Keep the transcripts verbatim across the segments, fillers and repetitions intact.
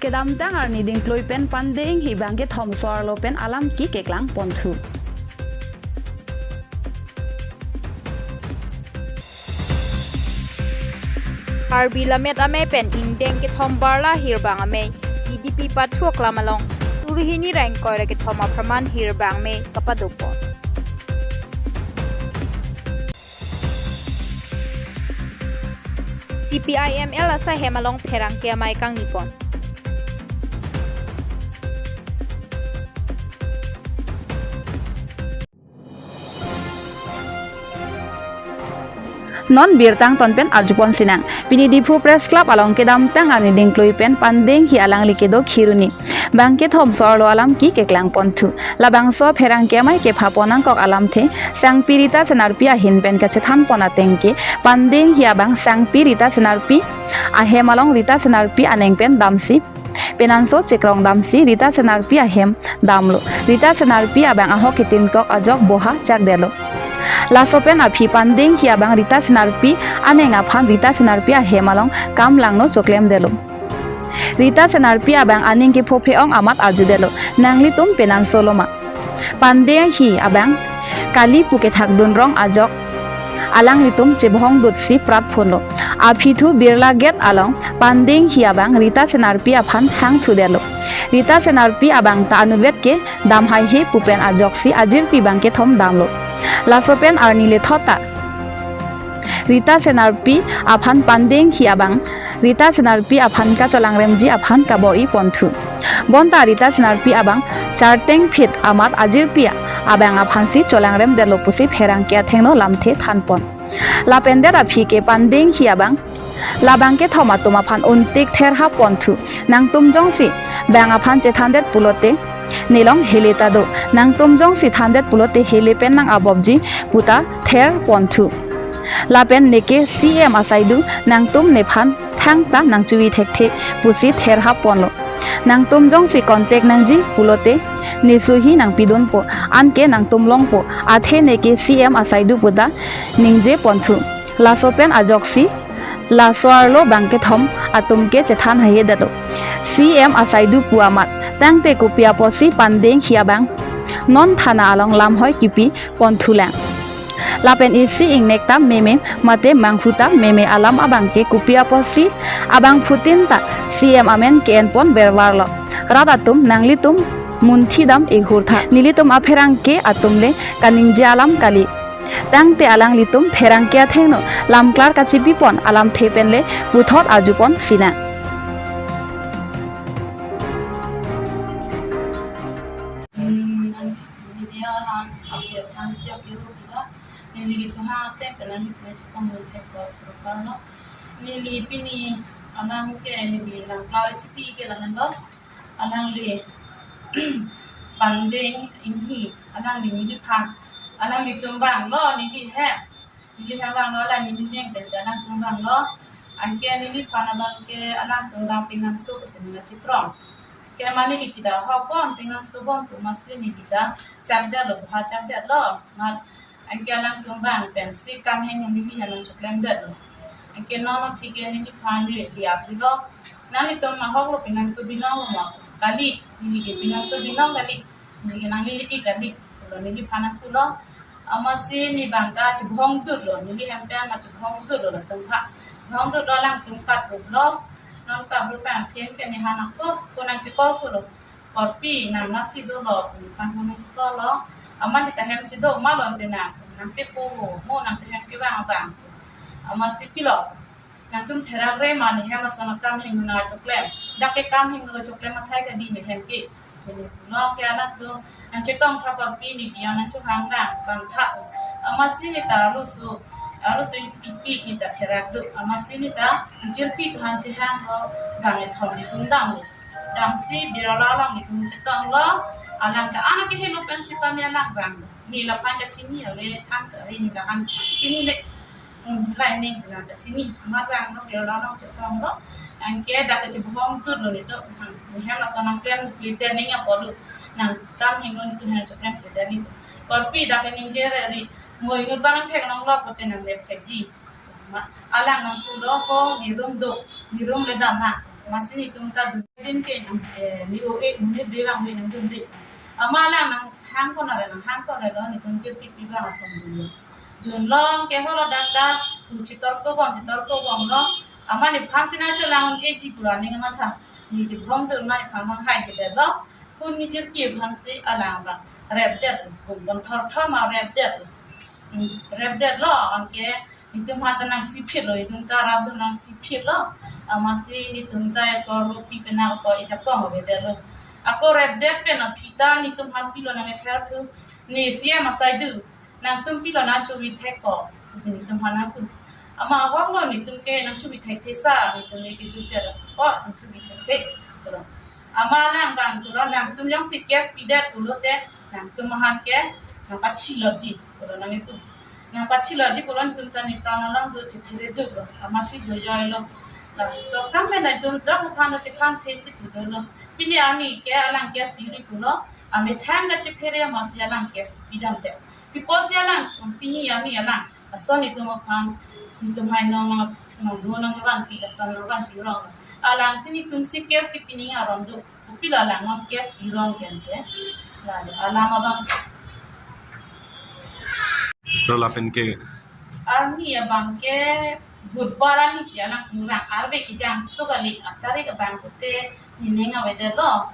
Kedamtang arni dingklui pen Pande Enghi bangkethom so-arlo pen alam ke keklang ponthu. Karbi Lammet Amei pen ingdeng kethom Barla Hirbang Amei, T D P pathu aklam along, suri hini ra ingkoi ra kethom apharman Hirbang Amei kapadopon. C P I M L asai hem along pherangke amei kangni pon. Non birta angton pen arjupon sinang. Pini Diphu Press Club along kedamtang arni dingklui pen Pande Enghi alangli kedo Kheroni bangkethom so-arlo alam ke keklang ponthu. Labangso pherangke amei kepha pon nangkok alamthe Sangpi Rita Senarpi ahin pen kachethan pon ateng ke, Pande Enghi abang Sangpi Rita Senarpi ahem along Rita Senarpi aneng pen damsi, penanso chekrong damsi Rita Senarpi ahem damlo. Rita Senarpi abang ahok ketinkok ajok boha chakdetlo. Laso pen aphi Pande Enghi abang Rita Senarpi aneng aphan Rita Senarpi ahem along kam langno choklemdetlo. Rita Senarpi abang aning kephophe ong amat arjudetlo, nanglitum penanso lo ma? Pande Enghi abang kali pu kethakdun rong ajok alanglitum chebohong dutsi prat phonlo. Aphi thu Birla Gate along Pande Enghi abang Rita Senarpi aphan hangthudetlo. Rita Senarpi abang ta anutvet ke dam haihe pu pen ajoksi ajirpi bangkethom damlo. Laso pen arni lethot ta Rita Senarpi aphan Pande Enghi abang Rita Senarpi aphan kacholangremji aphan kabor-i ponthu. Bonta Rita Senarpi abang charteng phit amat ajirpi abang aphansi cholangremdetlo pusi pherangke athengno lamthe thanpon. Lapen det aphi ke Pande Enghi abang labangkethom atum aphan untik therhap ponthu. Nangtum jongsi bang aphan chethandet pulote nelong hele ta do. Nangtum jongsi thandet pulote hele pen nang abobji puta ther ponthu. Lapen neke C M asaidu nangtum nephan thangta nangchuvi thekthe pusi therhap ponlo. Nangtum jongsi contact nangji pulote nesohi nangpidunpo, anke nangtum longpo, athe neke C M asaidu puta ningje ponthu. Laso pen ajoksi laso-arlo bangkethom atum ke chethan haihedetlo. C M asaidu pu amat tangte kopi apotsi Pande Enghi abang non thana along lamhoi kipi ponthulang? Lapen isi ingnek ta meme mate manghu ta meme alam abang ke kopi apotsi abangphutin ta C M amen ke-en pon bervarlo? Rat atum, nanglitum munthi dam ihurtha. Nelitum apherangke atum le kaningje alam kali. Tangte alanglitum pherangke athengno lamklar kachipipon alamthe pen le puthot arjupon sinang. Hmm, nang video ha, video thansi video kita. Neli kechohang ateng pen neli pune chupong mun thek ko churu parno. Neli pini amang ke neli lamklar chipi ke lahenlo. Alangli Pande Enghi, alangli neliphan, alanglitum vanglo neli he. Neli he vanglo, alangli neli neng pensi alangtum vanglo. Anke neliphan abang ke alangtum vang penang so pensi nang chikrong. Ke mane neli ta hok bon penang so bon pu amatsi neli ta chakdetlo, boha chakdetlo. Mat anke alangtum vang pensi kam heno neli ha nangchoklem detlo. Anke non aphi ke neliphan neli athulo. Nanglitum ahoklo penang so binong lo ma? Kali, neli ke penang so binong kali. Neli ke nanglele ke kali. Lo neliphan nangpulo. Amatsi ne bang ta chibhong dutlo. Neli hem pen ma chibhong dutlo latum pha. Bhong dutlo alangtum kat dutlo. Nang ta bru pang phen ke ne hanak ko, ko nangchikol thulo. Korpi nang lasi dolo, panghu nangchikolo. Amat ne ta hem si do ma lo ante nang, nang tepo ho, mo nang ta hem kevang abang. Amatsi pilo, nangtum therak re ma ne hem ason akam heno nangchoklem. Dak ke kam heno choklem athai kali ne hem ke. Lo ke alangtum nangchetong tha, korpi ne dia nangchohang nang bang tha. Amatsi ne ta arloso, arloso pipi ne ta therak do. Amatsi ne ta nechirpi tuhan chehang lo, bang ethom ne tum dam lo. Damsi Birla along ne tum chetonglo, alang ta anak ke helo pensi kami alang bang. Ne laphan kachini ave thang ta ave ne laphan chinine. Hmm, lai ning si nang kachini. Amat bang lo Birla along chetonglo. Anke dak kachibhong dutlo ne to. Hmm, ne hem ason nangklem klem den ne apotlo. Nang kam heno ne tum hem choklem klem den ne. Korpi dak kaningje re ri. Moi nut bang thek nang lok pote nang lep chekji. Ma, alang nangpulo ho, ne rum do, ne rum le dam ha. Amatsi netum ta dundin ke, eh, ni o e muni bevang hui nangdunde. Amat alang nanghang konare, nanghang konare lo, netum jirpi pi bang atum dunlo. Dunlong ke holo dak ta, tu chitor kobom, chitor kobom lo. Amat nephan si nangcholang un-eji pu aning amatha. Ne chibhong dun ma nephan bang hai kedetlo. Pun ni jirpi aphan si alang bang repdet, kum bang thor thor ma repdet. Hmm, repdetlo, anke netum aphan ta nangsiphitlo, netum ta rap dun nangsiphitlo. Amatsi netum ta esor lo pi pen ako ejapong avedetlo. Ako repdet pen aphi ta netum aphan pilo nang ether thu, ne C M asai do, nangtum pilo nangchovi thek ko, pusi netum aphan nangpu. Amat ahok lo, netum ke nangchovi thek thek sa, netum ke dupet ko, nangchovi thek thek. Amat alang bang pulo, nangtum jongsi case pidet pulote, nangtum aphan ke nangpachilo ji pulo nangpu. Nangpachilo ji pulo, netum ta nepran alam do chephere duklo. Amatsi do joilo. Laso aphrang pen netum dak aphan lo chekhan thesi pu dolo. Pini arni ke alang case piri pulo. Amethang kachephere amatsi alang case pidamte. Pi apotsi alang, pini arni alang ason netum aphan, netum hai nong, nong, nong, nong van pi, ason nong van pi rong. Alangsi netum si case ke pining aron do. Kopilo alang nong case pi rong kente. Lalo alam abang. Lo lapen ke? Arni abang ke Budbar arni si alang kurang arve kejang sukali atarik abang pute nening avedetlo.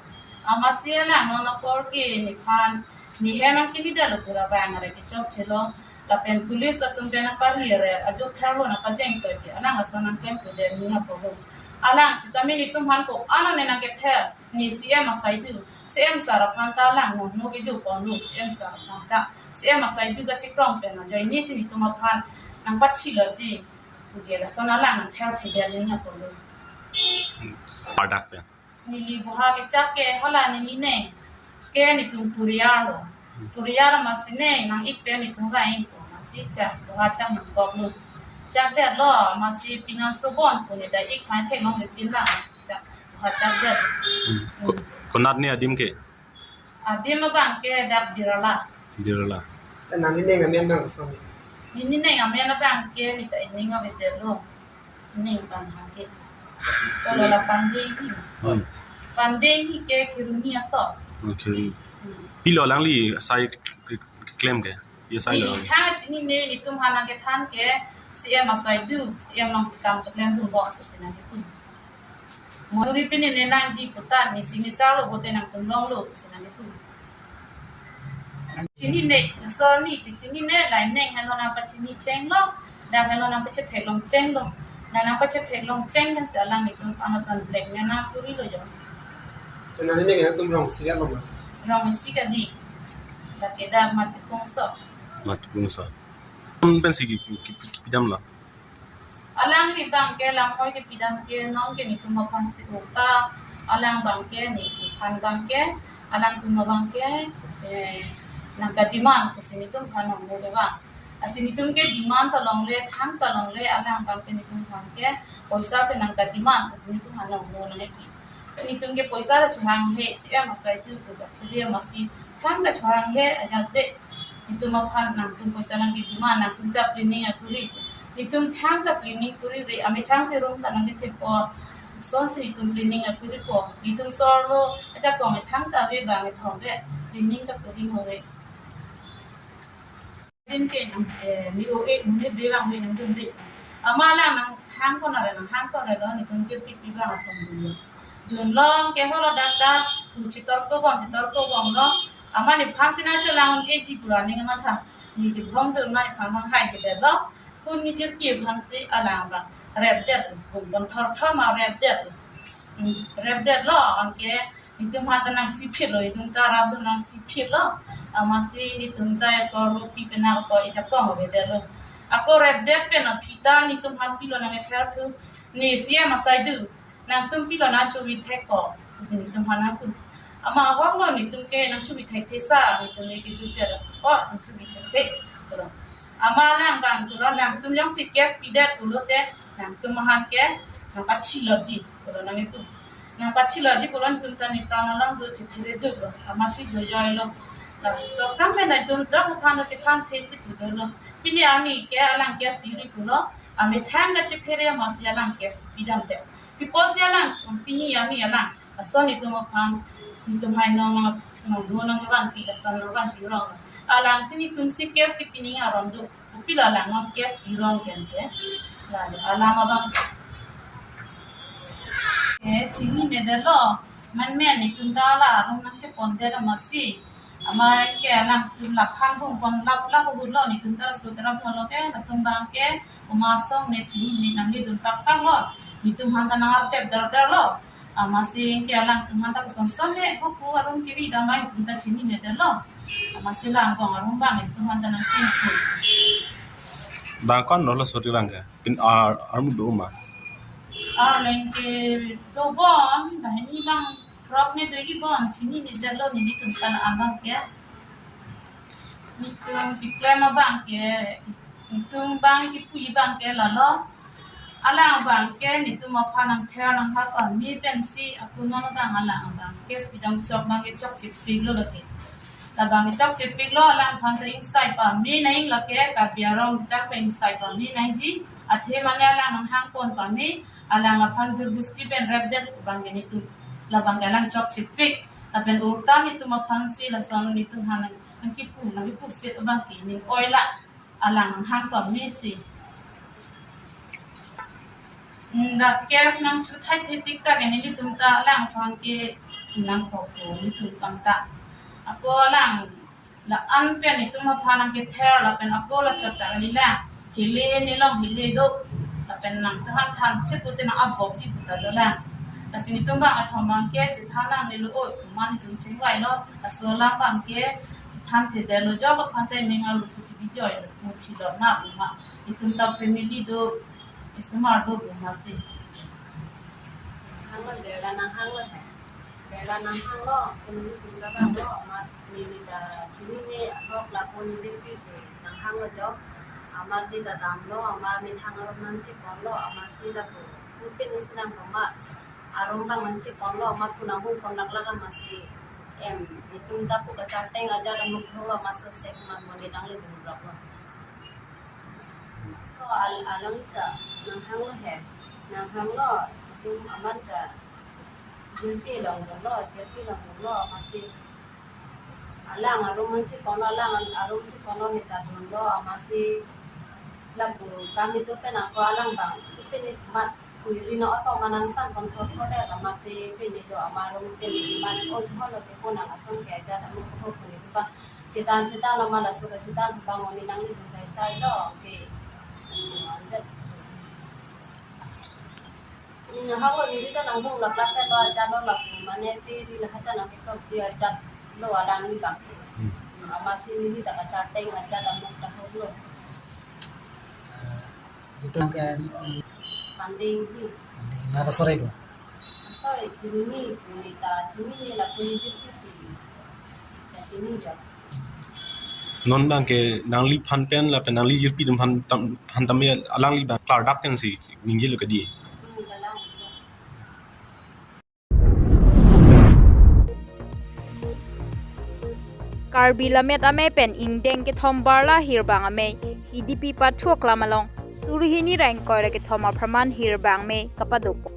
Amatsi alang non apor ke nephan, ne hem nangchinidetlo pura bang are kechokchelo. Lapen police atum pen nangpari are, ajo tharlo nangpajeng toike, alang ason nangklem pudet ning apo ho. Alang sitame netum aphan ko-an ne nangkether, ne C M asai do, C M sir aphan ta alang nong no kejo ponlo, C M sir aphan ta, C M asai do kachikrong pen ajoine si netum aphan nangpachilo ji. Puke lason alang nangther thedet ning apo lo. Pardak pen. Neli boha kechak ke hala neli ne ke netum puriyar lo. Puriyar amatsi ne nang-ik pen netum va-ik ko, amatsi chak boha chak nangkok lo. Chakdetlo, amatsi pinang sobon pu ne dai-ik mai theklongle pin lang, amatsi chak boha chakdet. Hmm. Ko-, konat ne adim ke? Adim abang ke dak Birala. Birala. Nang nening amen bang kosonlo? Ne nening amen abang ke ne ta ining avedetlo. Ning bang hake. Kolo la Pandeng hi. Hmm. Pandeng hi ke Kheroni aso. Okay. Hmm. Pilo alangli asai ke-, ke-, keklem ke? Ye asai lo. Ne thang chinine, netum aphan nangkethan ke C M asai do, C M nong si kam choklem dunbom pusi nangkipu. Mori pini ne nangji puta, ne signature lo bote nangtum longlo pusi nangkipu. Chinine, asor ne, chi chinine, laineng henlo nangpachini chenglo, dak henlo nangpachetheklong chenglo, nang nangpachetheklong cheng pensi alang netum aphan ason blackmail nangkorilo jo. Te nang nening nangtum rong isi kali ma? Rong isi kali. Lake dak Matipungso. Matipungso. Kum pensi ki, ki, ki, kipidamlo? Alangli abang ke lamhoi kepidam ke non ke netum aphan si uta, alang abang ke netum aphan abang ke, alangtum abang ke, eh, nangka-demand pusi netum aphan nangno de bang. Lasi netum ke demand ta longle, thang ta longle, alang abang ke netum aphan ke poisa si nangka-demand pusi netum aphan nangno nangpi. Netum ke poisa ta chohanghe, C M asai do pu dak puri amatsi thang ta chohanghe, ajat je netum aphan nangtum poisa nangke-demand, nangtum sa planning akuri. Netum thang ta planning kuri re, amethang si room ta nangkechepo. Lasonsi netum planning akuripo. Netum sorlo, ajakong thang ta ave bang ethom ave, planning ta kuri mo ave. Din ke, eh, ni o e muni bevang hui nangdunde. Amat alang nanghang konare, nanghang konare lo, netum jirpi pi bang atum dunlo. Dunlong ke holo dak ta, tu chitor kobom, chitor kobom lo. Amat nephan si nangcholang un-eji pu aning amatha. Ne chibhong dun ma nephan bang hai kedetlo. Pun ni jirpi aphan si alang bang repdet, kum bang thor thor ma repdet. Hmm, repdetlo, anke netum aphan ta nangsiphitlo, netum ta rap dun nangsiphitlo. Amatsi netum ta esor lo pi pen ako ejapong avedetlo. Ako repdet pen aphi ta netum aphan pilo nang ether thu, ne C M asai do, nangtum pilo nangchovi thek ko, pusi netum aphan nangpu. Amat ahok lo, netum ke nangchovi thek thek sa, netum ke dupet ko, nangchovi thek thek. Amat alang bang pulo, nangtum jongsi case pidet pulote, nangtum aphan ke nangpachilo ji pulo nangpu. Nangpachilo ji pulo, netum ta nepran alam do chephere duklo. Amatsi do joilo. Laso aphrang pen netum dak aphan lo chekhan thesi pu dolo. Pini arni ke alang case piri pulo, amethang kachephere amatsi alang case pidamte. Pipos ya lang, pini ya ni ya lang. Ason itum aphan, itum hai nong nong nong nong bang pi, ason nong bang pi rong. Alang si itum si case ke pining aron do. Pilo alang nong case pi rong pen je. Lalu alang abang. Eh, chinine detlo. Man men itum ta la arum nang chepon det amatsi. Amat ke alang itum la khang bung pon lap lap hut lo, itum ta la sutra lo ke, itum bang ke, uma song ne chinine nanglidun tak tak lo. Itum han ta nang update dar dar lo. Amatsi ke alang itum han ta koson son ne, hoku arum kebi dam bang itum ta chinine detlo. Amatsi la angbong arum bang itum han ta nang kin kin. Bang ko-an lo suri bang ke? Pin ar, armu do ma? Arleng ke dobon, dah ini bang rok ne do ji bon, chinine detlo nelitum kan abang ke. Itum keklem abang ke, itum bang kepu abang ke lalo. Alang abang ke, itum aphan nang ther nang hap pame pensi, aku non abang alang abang ke, case pidam chok bang ke chokchepik lo lake. Labang ke chokchepik lo, alang aphan ta ingsai pame nang lo ke, Karbi arong dak pen ingsai pame nangji, athe mane alang nang hang pon pame, alang aphan jur busti pen rep det abang ke itum. Labang ke alang chokchepik, lapen ulta itum aphan si lason itum han nang, nang kepu, nang kepu set abang ke ning oi la. Alang hang pame si. Hmm, dak case nang chuthai the tik tak ini itum ta alang aphan ke nang kopo itum pang ta. Ako alang la-an pen itum aphan nang kether lapen ako la chot ta kali la. Hile ne long hile do. Lapen nang tahan than chepute nang abok ji puta do la. Lasi itum bang athom bang ke chethan nangne lo o, itum man itum chingvai lo. Laso alam bang ke chethan the detlo, jok aphan te ning arlo si chibijoi lo, muthi lo na buma. Itum ta family do, isomar do buma si. Hang lo, berda nang hang lo he. Berda nang hang lo, kunu kunu ka bang lo, amat neli ta chinine, ahok lapu ni jirpi si nang hang lo jo. Amat neli ta dam lo, amat methang arum nang chepon lo, amatsi lapu. Pute ni si nang pama. Arum bang nang chepon lo, amat pu nang bung pon lak lak amatsi. Em, itum ta pu kacharteng ajat amuk lo, amat so sek man mone nanglidun rok lo. Ko al-, alang ta, nang hang lo he, nang hang lo, itum amat ta, jirpi long lo, jirpi long lo, amatsi, alang arum nang chepon lo, alang arum chepon lo ne ta dun lo, amatsi, lapu kami tu pen ako alang bang, pen ni mat, kui ri no ako manang san pon thor thor de, amatsi, pen ni do ama arum ke ni mat, o jho lo ke pon nang ason ke ajat amuk ko pon ni tu bang, Chetan chetan lo ma laso kachetan bang oni nanglidun sai sai lo ke. Hmm, ambet. Hmm, hako neli ta nang bung lak lak lo ajat lo lapu mane pe ri lahai ta nang ketok ji ajat lo alangli bang ke. Hmm. Hmm, amatsi neli ta kacharteng ajat amuk ta hok lo. Itum ke Panding hi. Panding na sorry do. Sorry, kini puni ta chinine lapu ni jirpi si. Ta chini jo. Non bang ke nangli phan pen lapen nangli jirpi atum phan tam, phan tame alangli bang klardak pen si ningje lo kedi. Hmm, kalang. Karbi Lammet Amei pen ingdeng kethom Barla Hirbang Amei, Hidipi pathu aklam along, suri hini ra ingkoi ra kethom apharman Hirbang Amei kapadopon.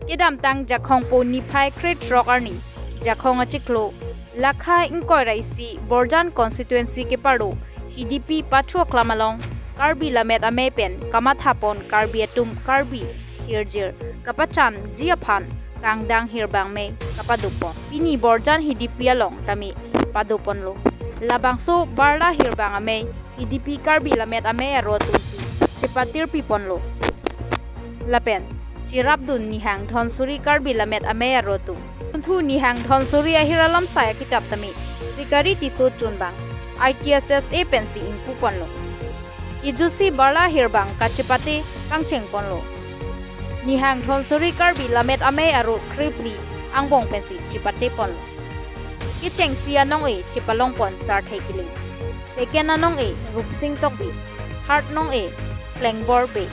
Kedamtang Jakhong po niphai krethrok arni, Jakhong achiklo, lakha ingkoi ra isi, Borjan constituency keparlo, Hidipi pathu aklam along, Karbi Lammet Amei pen kamathapon Karbi atum Karbi hirjir kapachanji aphan kangdang Hirbang Amei kapadopon. Pini Borjan Hidipi along tame padoponlo. Labangso Barla Hirbang Amei, Hidipi Karbi Lammet Amei aro atum si chepatir piponlo. Lapen cherapdun Nihang Dhonsuri Karbi Lammet Amei aro atum. Tunthu Nihang Dhonsuri ahir alam sai akitap tame Sikari Tisso chunbang I K S S A pensi ingpuponlo. Kijutsi Barla Hirbang kachepate kangchengponlo. Nihang Dhonsuri Karbi Lammet Amei aro krephli angbong pensi chepateponlo. Kechengsi anong-e chepalongpon Sarthe Killing. Second anong-e Rupsing Tokbi. Third nong-e Klengbor Bey.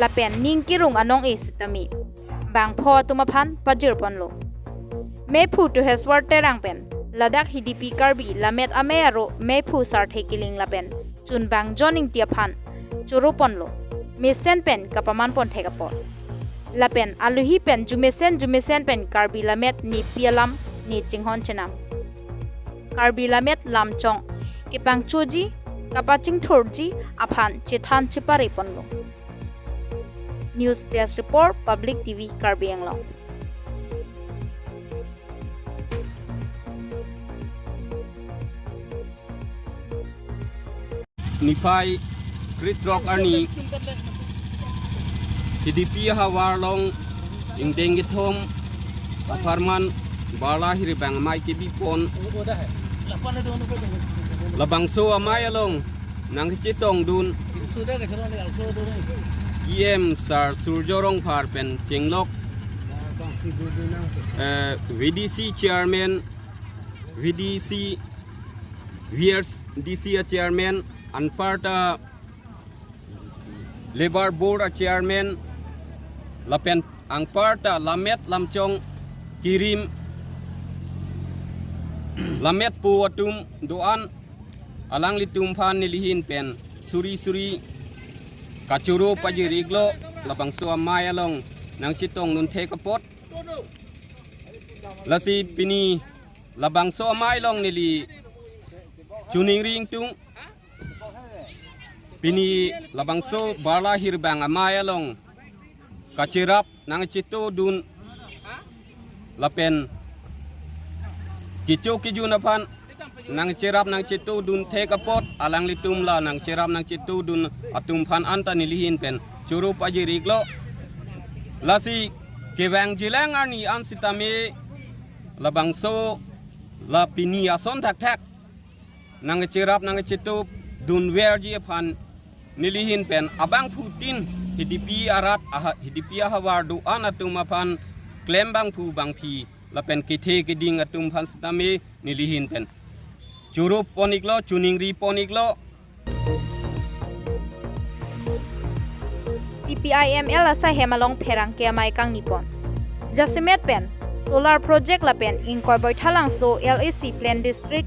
Lapen ning kerung anong-e sitame bangpho atum aphan pajirponlo. Meiphu Tuheswar Terang pen ladak Hidipi Karbi Lammet Amei aro meiphu Sarthe Killing lapen chunbang John Ingti aphan choroponlo. Mesen pen kapamanpon thek apot. lapen alohi pen jumesen jumesen pen Karbi Lammet Ningpi alam ne chinghon chenam. Karbi Lammet lamchong kepangchoji, kapachingthurji aphan chethan chepare ponlo. News Desk Report, Public T V Karbi Anglong. Niphai kre-throk arni Hidipi ahavar along ingdeng kethom apharman Barla Hirbang Amei kebipon, labangso amei along nangkechetongdun E M Sir Surjya Rongphar pen chenglok, eh, V D C Chairman, V D C, V R D C a Chairman, anparta Labour Board a Chairman, lapen anparta lammet lamchong kirim lammetpo atum do-an, alanglitum aphan nelihin pen suri suri kachoro pajir-iklo, labangso amei along nangchetongdun thek apot. Lasi pini labangso amei along neli choningri ingtung. Pini labangso Barla Hirbang Amei along kacherap nangchetongdun lapen kecho kejun aphan nangcherap nangchetongdun thek apot, alanglitum la nangcherap nangchetongdun atum aphan anta nelihin pen choro pajir-iklo. Lasi kevang jilang arni an sitame labangso la pini ason thakthak nangcherap nangchetongdunverji aphan nelihin pen abangphutin Hidipi arat aha, Hidipi ahavar do-an atum aphan klem bangphu bangphi lapen kethe keding atum aphan sitame nelihin pen choro pon-iklo, choningri pon-iklo. C P I M L asai hem along pherangke amei kangni pon. Jasemet pen solar project lapen ingkoi Boithalangso L A C plan district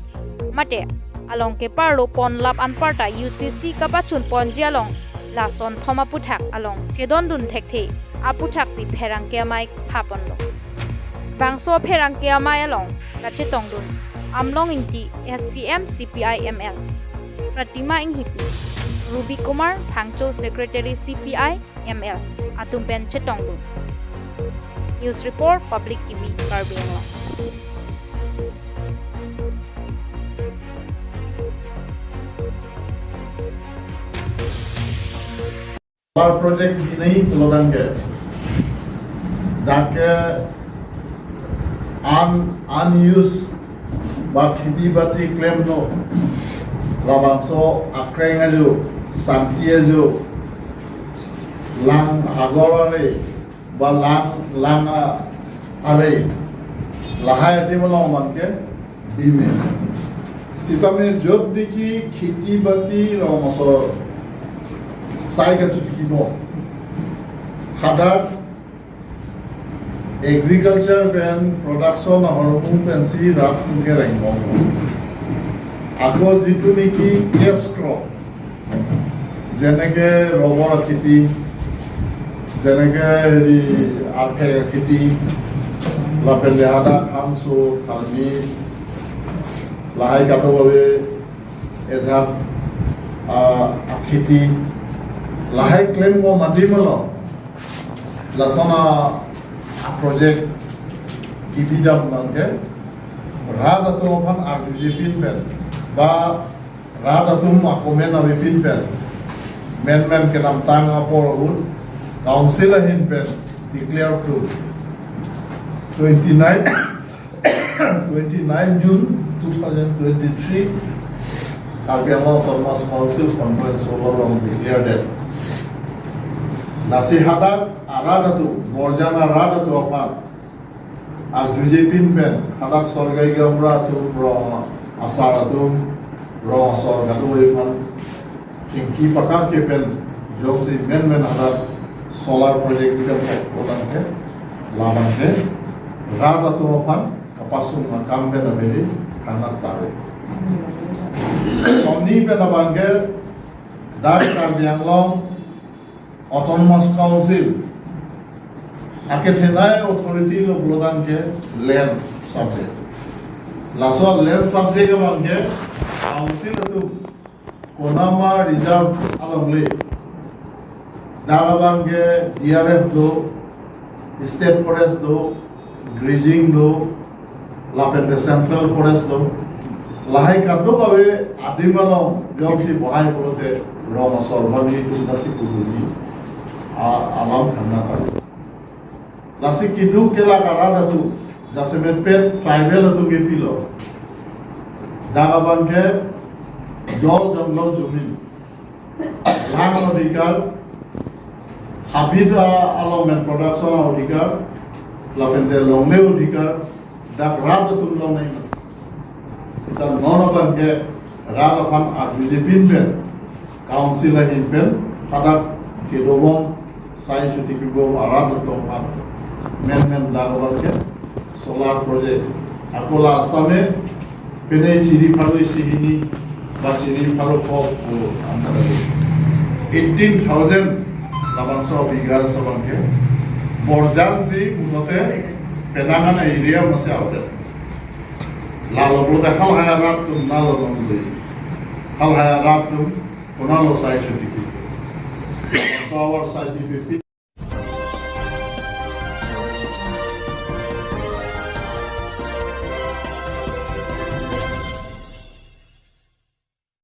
mate along keparlo pon lap anparta U C C kapachun ponji along lason thom aputhak along chedondun thekthe aputhaksi pherangke amei phaponlo. Bangso pherangke amei along kachetongdun Amlong Ingti, S C M C P I M L, Pratima Inghipi, Ruby Kumar Phangcho, Secretary C P I M L, atum pen chetongdun. News Report, Public T V Karbi Anglong. Solar project binai pulo tangte, dak ke un-, unused ba kheti bati klemlo, labangso akreng ajo, sangti ajo, lang hagor are, ba lang, lang a-, are, lahai adim along abangke bime. Sitame jot niki kheti bati rong asor sai kachotiki bom, hadak agriculture pen production ahormu pensi rat atum kereng bom. Ako jitu niki cash crop, jeneke rubber akheti, jeneke heri arphek akheti, lapen le hadak hanso, tharmi, lahai kadokave ejat, ah, akheti, lahai klem bom adim along lason a project kebidam abangke rat atum aphan arjuje pinpen ba rat atum akomen ave pinpen, menmen kedamtang apor ahut council ahin pen declare to twenty-nine, twenty-nine June two thousand twenty-three, Karbi Anglong Autonomous Council Conference Hall along declare det. Lasi hadak arat atum, borjan arat atum aphan arjuje pinpen, hadak Sorgai Gaonbura atum, rong asar atum, rong asor kadokave aphan chingki pakak ke pen jongsi menmen hadak solar project bidam kok pulo tangte, labangke rat atum aphan kapasung akam pen aberi thangnat tare. Sonni pen abangke dak Karbi Anglong Autonomous Council Akethenei authority lo pulo tangte land subject. Laso land subject abangke council atum konama reserve alongle, dak abangke D R F do, state forest do, grazing do, lapente central forest do, lahai kadokave adim along jongsi bohai pulote rong asor bangji atum dak si puji a alam khangna pai. Lasi keduk kelak arat atum, jasemet pet tribal atum kepilo. Dak abangke jol jonglol jumin, lang adhikar, habit a- along pen production adhikar, lapente longle adhikar, dak rat atum longle. Seta non abangke rat aphan arjuje pinpen, council ahin pen hadak kedobom, sai chuti kebom arat atum aphan menmen dak abangke solar project. Ako la Assam e pene chiri pharo isi hini ba chiri pharo kho ko antara eighteen thousand labangso bigha labangke borjan si pulote penang an area masi avete. Lalo pulote halahai arat atum nalo nongle. Halahai arat atum konatlo sai chuti ki. So our scientific